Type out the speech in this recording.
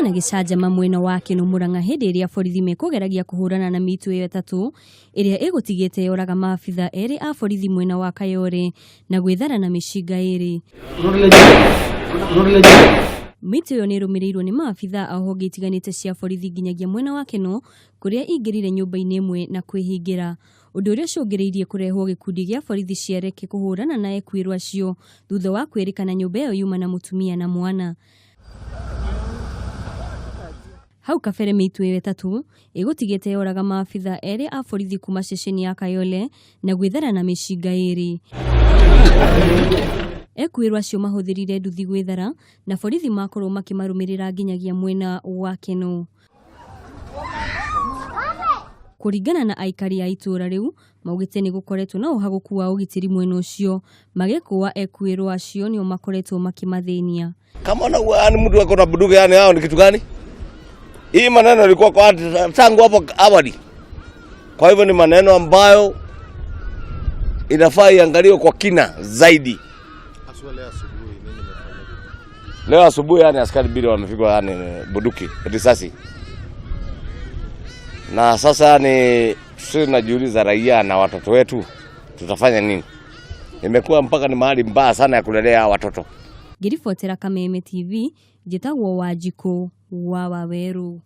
na gĩcanjama mwena wa Kĩnũ Mũrang'a hĩndĩ ĩrĩa borithi mekũgeragia kũhũrana na mĩitũ ĩyo ĩtatũ ĩrĩa ĩgũtigĩte yoraga maabitha erĩ a borithi mwena wa Kayore na gwĩthara na mĩcinga ĩrĩ. Mĩtĩ ĩyo nĩ ĩrũmĩrĩirwo nĩ maabitha a honge itiganĩte cia borithi nginyagia mwena wa Kĩnũ kũrĩa ingĩrire nyũmba-inĩ ĩmwe na kwĩhingĩra, ũndũ ũrĩa ũcũngĩrĩirie kũrehwo gĩkundi gĩa borithi cia Reke kũhũrana na ekuĩrwo acio thutha wa kwĩrĩkana nyũmba ĩyo yuma na mũtumia na mwana. Hau kabere mĩitũ ĩyo ĩtatũ ĩgũtigĩte yoraga maabitha erĩ a borithi kuma ceceni ya Kayole na gwĩthara na mĩcinga ĩrĩ. Ekuĩrwo acio mahũthĩrire nduthi gwĩthara na borithi makorwo makĩmarũmĩrĩra nginyagia mwena wa Kenũ. Kũringana na aikari a itũũra rĩu, maugĩte nĩ gũkoretwo na ũhagũku wa ũgitĩri mwena ũcio, magĩkũa ekuĩrwo acio nĩo makoretwo makĩmathĩnia. Kama na yani mtu ako na bunduki yani hao ni kitu gani? Hii maneno ilikuwa kwa tangu hapo awali. Kwa hivyo ni maneno ambayo inafaa iangaliwe kwa kina zaidi. Leo asubuhi yani askari mbili wamepigwa yani bunduki risasi, na sasa yani sisi tunajiuliza, raia na watoto wetu tutafanya nini? Imekuwa mpaka ni mahali mbaya sana ya kulelea watoto. Ngĩribotera Kameme TV, njĩtagwo Wanjikũ wa Waweru.